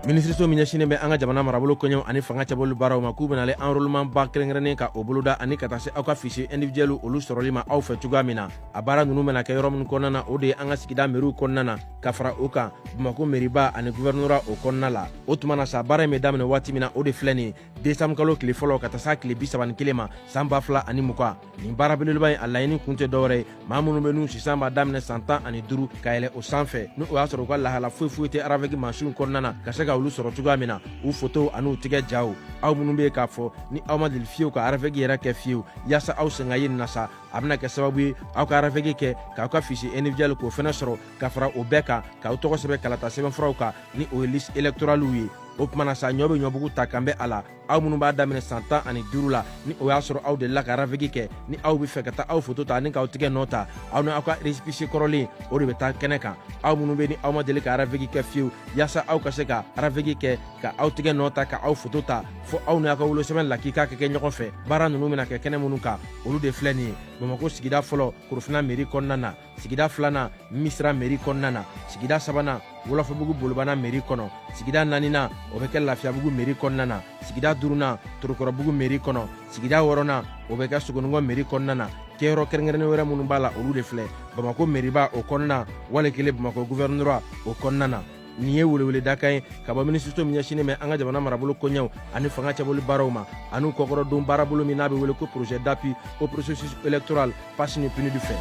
Minisiriso min ɲɛsinnen bɛ an ka jamana marabolo koɲɛw ani fanga cɛbɔli baaraw ma, k'u bɛna ale enrôlement ba kɛrɛnkɛrɛnnen ka o boloda ani ka taa se aw ka fichier individuel olu sɔrɔli ma aw fɛ cogoya min na. A baara ninnu bɛna kɛ yɔrɔ minnu kɔnɔna na, o de ye an ka sigida meriw kɔnɔna na, ka fara o kan Bamakɔ meriba ani gouvernorat o kɔnɔna la. O tuma na sa, baara in bɛ daminɛ waati min na, o de filɛ nin ye, desanburu kalo tile fɔlɔ ka taa s'a tile 31 ma san 2020. Nin baara belebeleba in, a laɲini kun tɛ dɔwɛrɛ ye, maa minnu bɛ n'u sisan b'a daminɛ san 15 ka yɛlɛ o sanfɛ, ni o y'a sɔrɔ u ka lahala foyi foyi tɛ RAVEC mansinw kɔnɔna na, ka se ka olu sɔrɔ cogoya min na, u fotow an'u tigɛ jaw. Aw minnu bɛ yen k'a fɔ ni aw ma deli fiyewu ka RAVEC yɛrɛ kɛ fiyewu, yaasa aw sen ka ye nin na sa, a bɛna kɛ sababu ye aw ka RAVEC kɛ k'aw ka fichier individuel k'o fɛnɛ sɔrɔ, ka fara o bɛɛ kan k'aw tɔgɔ sɛbɛn kalata sɛbɛnfuraw kan, ni o ye liste électorale ye. O tuma na sa, ɲɔ bɛ ɲɔbugu ta kan bɛ a la. Aw minnu b'a daminɛ san 15 la, ni o y'a sɔrɔ aw delila ka RAVEC kɛ, ni aw bɛ fɛ ka taa aw foto ta ani k'aw tigɛ nɔ ta, aw ni aw ka récépissé kɔrɔlen, o de bɛ taa kɛnɛ kan. Aw minnu bɛ ni aw ma deli ka RAVEC kɛ fiyewu, yaasa aw ka se ka RAVEC kɛ ka aw tigɛ nɔ ta, ka aw foto ta, fo aw ni aw ka wolosɛbɛn lakika ka kɛ ɲɔgɔn fɛ. Baara ninnu bɛna kɛ kɛnɛ minnu kan, olu de filɛ nin ye: Bamakɔ sigida fɔlɔ, Korofina mairie kɔnɔna na; sigida filanan, Misira mairie kɔnɔna na; sigida sabanan, Wɔlɔfɔbugu Bolibana mairie kɔnɔ; sigida naaninan, o bɛ kɛ Lafiyabugu mairie kɔnɔna na; sigida duurunan, Torokɔrɔbugu mairie kɔnɔ; sigida wɔɔrɔnan, o bɛ kɛ Sogonikɔ mairie kɔnɔna na. Kɛyɔrɔ kɛrɛnkɛrɛnnen wɛrɛ minnu b'a la, olu de filɛ: Bamakɔ mairieba o kɔnɔna, wali kelen Bamakɔ gouvernorat o kɔnɔna na. Nin ye weleweledakan ye ka bɔ minisiriso min ɲɛsinnen bɛ an ka jamana marabolo koɲɛw ani fanga cɛbɔli baaraw ma, an'u kɔkɔrɔdon baarabolo min n'a bɛ wele ko projet d'appui au processus électoral PAS ni PNUD fɛ.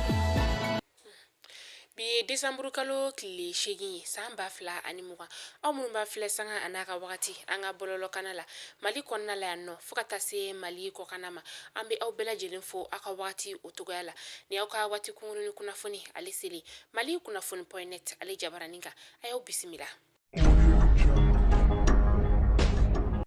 Bi ye desanburu kalo tile 8 ye san 2020. Aw minnu b'a filɛ sanga a n'a ka wagati an ka bɔlɔlɔkanna la Mali kɔnɔna la yan nɔ, fo ka taa se Mali kɔkanna ma, an bɛ aw bɛɛ lajɛlen fo aw ka wagati o togoya la. Ni aw ka waati kunkurunnin kunnafoni ale selen Mali kunnafoni point net ale jabaranin kan, a y'aw bisimila.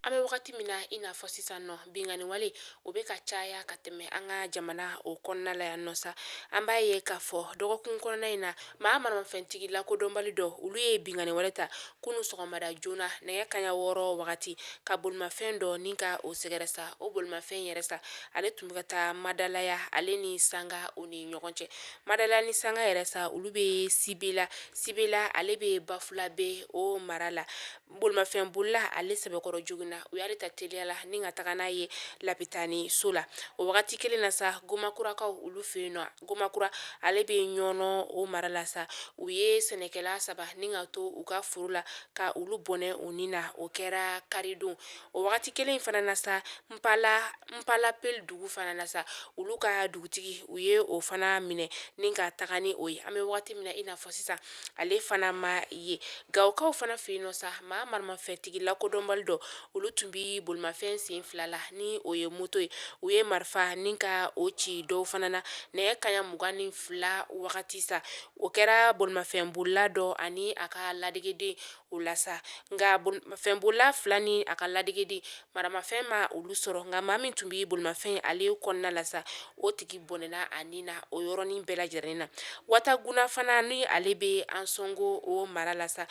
An bɛ wagati min na i n'a fɔ sisan nɔ, binkanni wale o bɛ ka caya ka tɛmɛ an ka jamana o kɔnɔna la yan nɔ sa. An b'a ye k'a fɔ dɔgɔkun kɔnɔna in na, maa maramafɛntigi lakodɔnbali dɔ, olu ye binkanni wale ta kunun sɔgɔmada joona nɛgɛ kaɲa 6 wagati, ka bolimafɛn dɔ ni ka o sɛgɛrɛ sa. O bolimafɛn yɛrɛ sa, ale tun bɛ ka taa Madalaya ale ni Sanga o ni ɲɔgɔn cɛ. Madalaya ni Sanga yɛrɛ sa, olu bɛ Sibela. Sibela ale bɛ Bafulabe o mara la. Bolimafɛn bolila ale sɛbɛkɔrɔ joginna, u y'ale ta teliya la ni ka taga n'a ye lapitani so la. O wagati kelen na sa, Gomakurakaw olu fɛ yen nɔ, Gomakura ale bɛ Ɲɔnɔ o mara la sa, u ye sɛnɛkɛla saba ni ka to u ka foro la ka olu bɔnɛ u ni na. O kɛra karidon. O wagati kelen fana na sa, Npalapeli dugu fana na sa, olu ka dugutigi, u ye o fana minɛ ni ka taga ni o ye. An bɛ wagati min na i n'a fɔ sisan, ale fana ma ye. Gawokaw fana fɛ yen nɔ sa, maa maramafɛntigi lakodɔnbali dɔ, olu tun bɛ bolimafɛn sen fila la, ni o ye moto ye, u ye marifa ni ka o ci dɔw fana na nɛgɛ kaɲa 22 wagati sa. O kɛra bolimafɛn bolila dɔ ani a ka ladegeden o la sa. Nka bolimafɛnbolila fila ni a ka ladegeden, maramafɛn ma olu sɔrɔ, nka maa min tun bɛ bolimafɛn ale kɔnɔna la sa, o tigi bɔnɛna a ni na o yɔrɔnin bɛɛ lajɛlen na. Wataguna fana, ni ale bɛ Ansɔngo o mara la sa,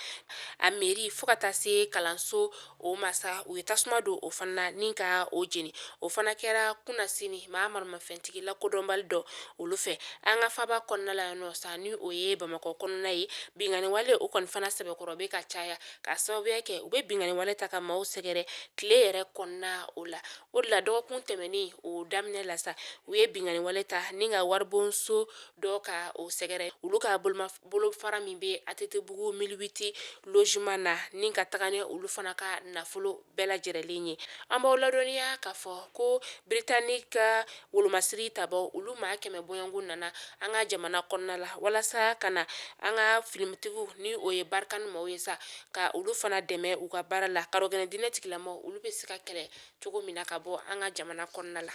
a mairie fo ka taa se kalanso o ma sa, u ye tasuma don o fana ni ka o jeni. O fana kɛra kunasini maa maramafɛntigi lakodɔnbali dɔ olu fɛ. An ka faba kɔnɔna la yan nɔ sa, ni o ye Bamakɔ kɔnɔna ye, binkanni wale o kɔni fana sɛbɛkɔrɔ bɛ ka caya, ka sababuya kɛ u bɛ binkanni wale ta ka maaw sɛgɛrɛ tile yɛrɛ kɔnɔna o la. O de la, dɔgɔkun tɛmɛnen o daminɛ la sa, u ye binkanni wale ta ni ka waribonso dɔ ka o sɛgɛrɛ, olu ka bolofara min bɛ ATT-bugu 1008 logement na, ni ka taga ni olu fana ka nafolo bɛɛ lajɛlen ye. An b'aw ladɔnniya k'a fɔ ko Britani ka wolomasiri tabaw, olu maa 100 bɔɲɔgɔnko nana an ka jamana kɔnɔna la walasa ka na an ka filimitigiw, ni o ye Barkhane maaw ye sa, ka olu fana dɛmɛ u ka baara la, karɔgɛnɛ diinɛ tigilamaw olu bɛ se ka kɛlɛ cogo min na ka bɔ an ka jamana kɔnɔna la.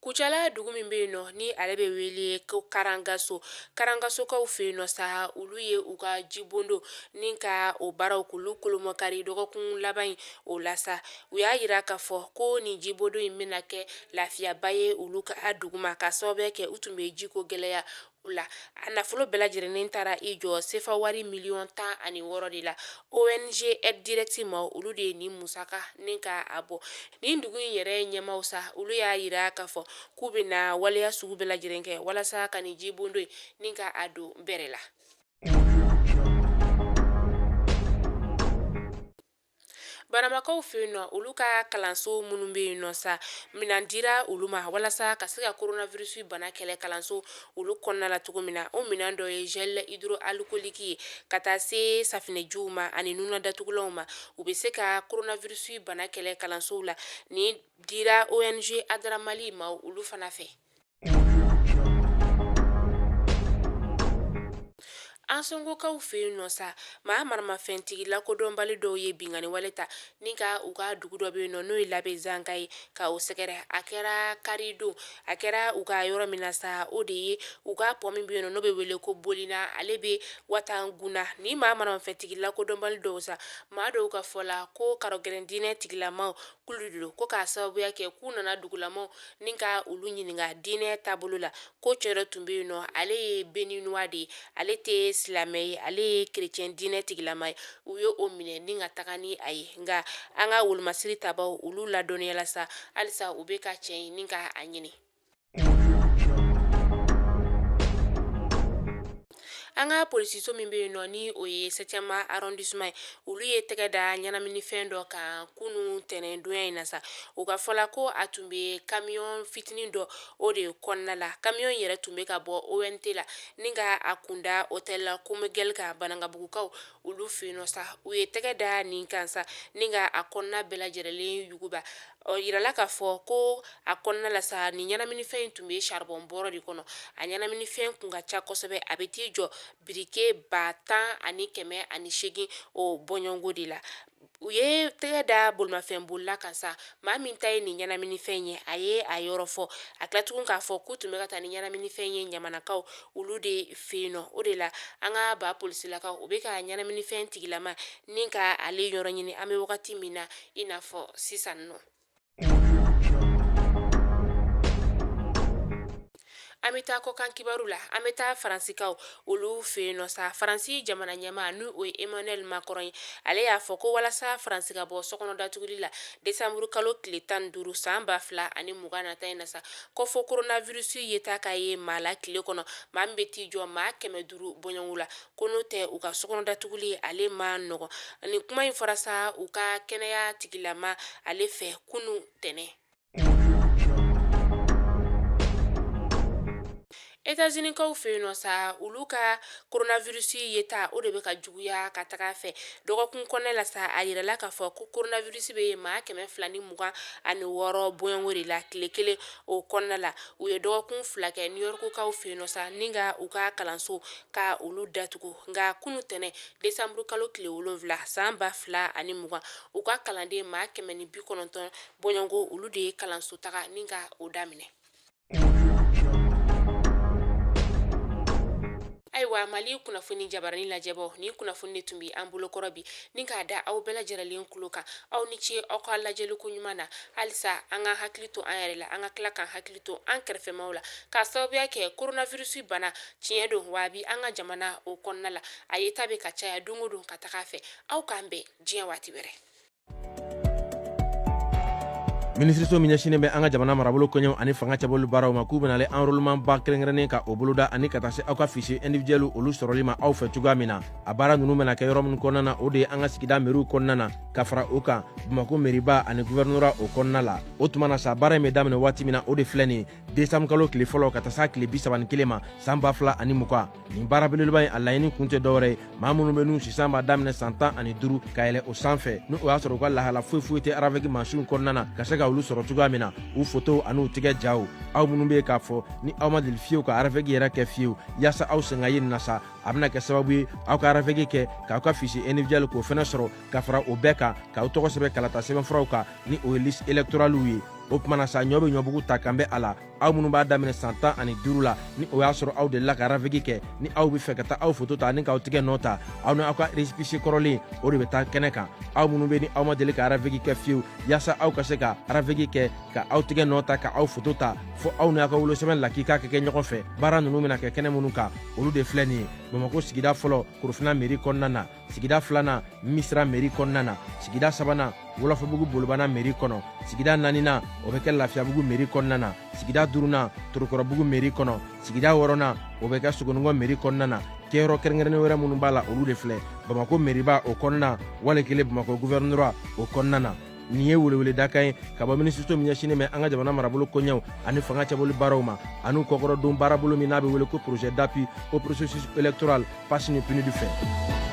Kucala dugu min bɛ yen nɔ, ni ale bɛ wele ko Karangaso, Karangasokaw fɛ yen nɔ sa, olu ye u ka jibondo ni ka o baaraw k'olu kolomakari dɔgɔkun laban in o la sa. U y'a jira k'a fɔ ko nin jibondo in bɛna kɛ lafiyaba ye olu ka dugu ma, ka sababuya kɛ u tun bɛ jiko gɛlɛya la. A nafolo bɛɛ lajɛlen taara i jɔ sefa wari miliyɔn 16 de la. ONG Aide Directe ma, olu de ye nin musaka ni ka a bɔ. Nin dugu in yɛrɛ ɲɛmaaw sa, olu y'a jira k'a fɔ k'u bɛna waleya sugu bɛɛ lajɛlen kɛ walasa ka nin jibondo in ni ka a don bɛrɛ la. Banamakaw fɛ yen nɔ, olu ka kalanso minnu bɛ yen nɔ sa, minɛn dira olu ma walasa ka se ka coronavirus bana kɛlɛ kalanso olu kɔnɔna la cogo min na. O minɛn dɔ ye gel hydroalcoolique ye, ka taa se safinɛjiw ma ani nuna datugulanw ma. U bɛ se ka coronavirus bana kɛlɛ kalansow la. Nin dira ONG Adra Mali ma olu fana fɛ. Ansongokaw fɛ yen nɔ sa, maa maramafɛntigi lakodɔnbali dɔw ye binkanni wale ta ni ka u ka dugu dɔ bɛ yen nɔ, n'o ye Labezanga ye, ka o sɛgɛrɛ. A kɛra karidon. A kɛra u ka yɔrɔ min na sa, o de ye u ka pont min bɛ yen nɔ, n'o bɛ wele ko Bolina, ale bɛ Watanguna. Ni maa maramafɛntigi lakodɔnbali dɔw sa, maa dɔw ka fɔ la ko karɔgɛlɛn diinɛ tigilamaw kulu de don, ko k'a sababuya kɛ k'u nana dugulamaw ni ka olu ɲininka diinɛ taabolo la, ko cɛ dɔ tun bɛ yen nɔ, ale ye béninois de ye, ale tɛ silamɛ ye, ale ye chrétien diinɛ tigilama ye. U ye o minɛ ni ka taga ni a ye. Nka an ka wolomasiri tabaw olu ladɔnniyala sa, halisa u bɛ ka cɛ in ni ka a ɲini. An ka polisiso min bɛ yen nɔ, ni o ye septième arrondissement ye, olu ye tɛgɛ da ɲɛnaminifɛn dɔ kan kunun tɛnɛndonya in na sa. U ka fɔ la, ko a tun bɛ camion fitinin dɔ o de kɔnɔna la. Camion yɛrɛ tun bɛ ka bɔ ONT la ni ka a kunda hôtel Komogɛli kan Banankabugukaw olu fɛ yen nɔ sa. U ye tɛgɛ da nin kan sa ni ka a kɔnɔna bɛɛ lajɛlen yuguba. O yirala k'a fɔ ko a kɔnɔna la sa, nin ɲɛnaminifɛn in tun bɛ charbon bɔrɔ de kɔnɔ. A ɲɛnaminifɛn kun ka ca kosɛbɛ, a bɛ t'i jɔ briquet 10 108 o bɔɲɔgɔnko de la. U ye tɛgɛ da bolimafɛn bolila kan sa. Maa min ta ye nin ɲɛnaminifɛn ye, a ye a yɔrɔ fɔ. A tila tugun k'a fɔ k'u tun bɛ ka taa ni ɲɛnaminifɛn ye ɲamanakaw olu de fɛ yen nɔ. O de la an ka ba polisilakaw, u bɛ ka ɲɛnaminifɛn tigilama ni ka ale yɔrɔ ɲini an bɛ wagati min na i n'a fɔ sisan nɔ. An bɛ taa kɔkan kibaru la. An bɛ taa Faransikaw olu fɛ yen nɔ sa. Faransi jamana ɲɛmaa, ni o ye Emmanuel Macron ye, ale y'a fɔ ko walasa Faransi ka bɔ sokɔnɔ datuguli la desanburu kalo tile 15 san 2020 nata in na sa, ko fo coronavirus yeta ka ye maa la tile kɔnɔ, maa min bɛ t'i jɔ maa 500 bɔɲɔgɔnko la, ko n'o tɛ u ka sokɔnɔ datuguli ale ma nɔgɔn. Nin kuma in fɔra sa u ka kɛnɛya tigilama ale fɛ kunun tɛnɛn. États-Unis-kaw fɛ yen nɔ sa, olu ka coronavirus yeta o de bɛ ka juguya ka taga fɛ. Dɔgɔkun kɔnɔna la sa, a yirala k'a fɔ ko coronavirus bɛ maa 226 bɔɲɔgɔnko de la tile kelen o kɔnɔna la. U ye dɔgɔkun 2 kɛ New York-kaw fɛ yen nɔ sa, ni ka u ka kalanso ka olu datugu. Nka kunun tɛnɛn desanburu kalo tile 7 san 2020, u ka kalanden maa 190 bɔɲɔgɔnko olu de ye kalanso taga ni ka o daminɛ. Ayiwa, Mali kunnafoni jabarani lajɛbɔ, nin kunnafoni de tun bɛ an bolokɔrɔ bi ni k'a da aw bɛɛ lajɛlen tulo kan. Aw ni ce aw ka lajɛliko ɲuman na. Halisa an ka hakili to an yɛrɛ la, an ka tila k'an hakili to an kɛrɛfɛmaw la, k'a sababuya kɛ coronavirus bana tiɲɛ don wa a bi an ka jamana o kɔnɔna la, a yeta bɛ ka caya don o don ka taga fɛ. Aw k'an bɛn diɲɛ waati wɛrɛ. Minisiriso min ɲɛsinnen bɛ an ka jamana marabolo koɲɛw ani fanga cɛbɔli baaraw ma, k'u bɛna ale enrôlement ba kɛrɛnkɛrɛnnen ka o boloda ani ka taa se aw ka fichier individuel olu sɔrɔli ma aw fɛ cogoya min na. A baara ninnu bɛna kɛ yɔrɔ minnu kɔnɔna na, o de ye an ka sigida meriw kɔnɔna na, ka fara o kan Bamakɔ meriba ani gouvernorat o kɔnɔna la. O tuma na sa, baara in bɛ daminɛ waati min na, o de filɛ nin ye, décembre kalo tile fɔlɔ ka taa s'a tile 31 ma san 2020. Nin baara belebeleba in, a laɲini kun tɛ dɔwɛrɛ ye, maa minnu bɛ n'u sisan b'a daminɛ san 15 ka yɛlɛ o sanfɛ, ni o y'a sɔrɔ u ka lahala foyi foyi tɛ RAVEC mansinw kɔnɔna na, ka se ka olu sɔrɔ cogoya min na, u fotow ani u tigɛ jaw. Aw minnu bɛ yen k'a fɔ ni aw ma deli fiyewu ka RAVEC yɛrɛ kɛ fiyewu, yaasa aw sen ka ye nin na sa, a bɛna kɛ sababu ye aw ka RAVEC kɛ k'aw ka fichier individuel k'o fɛnɛ sɔrɔ, ka fara o bɛɛ kan k'aw tɔgɔ sɛbɛn kalata sɛbɛnfuraw kan, ni o ye liste électorale ye. O tuma na sa, ɲɔ bɛ ɲɔbugu ta kan bɛ a la. Aw minnu b'a daminɛ san 15 la, ni o y'a sɔrɔ aw delila ka RAVEC kɛ, ni aw bɛ fɛ ka taa aw foto ta ni k'aw tigɛ nɔ ta, aw ni aw ka récépissé kɔrɔlen o de bɛ taa kɛnɛ kan. Aw minnu bɛ ni aw ma deli ka RAVEC kɛ fiyewu, yaasa aw ka se ka RAVEC kɛ ka aw tigɛ nɔ ta ka aw foto ta, fo aw ni aw ka wolosɛbɛn lakika ka kɛ ɲɔgɔn fɛ. Baara ninnu bɛna kɛ kɛnɛ minnu kan, olu de filɛ nin ye: Bamakɔ sigida fɔlɔ, Korofina mairie kɔnɔna na; sigida filanan, Misira mairie kɔnɔna na; sigida sabanan, Wolofabugu Bolibana mairie kɔnɔ; sigida naaninan, o bɛ kɛ Lafiyabugu mairie kɔnɔna na; sigida duurunan, Torokɔrɔbugu mairie kɔnɔ; sigida wɔɔrɔnan, o bɛ kɛ Sogonikɔ mairie kɔnɔna na. Kɛyɔrɔ kɛrɛnkɛrɛnnen wɛrɛ minnu b'a la, olu de filɛ: Bamakɔ meriba o kɔnɔna, wali kelen Bamakɔ gouvernorat o kɔnɔna na. Nin ye weleweledakan ye ka bɔ minisiriso min ɲɛsinnen bɛ an ka jamana marabolo koɲɛw ani fanga cɛbɔli baaraw ma, ani kɔkɔrɔdon baarabolo min n'a bɛ wele ko projet d'appui au processus électoral PAS ni PNUD fɛ.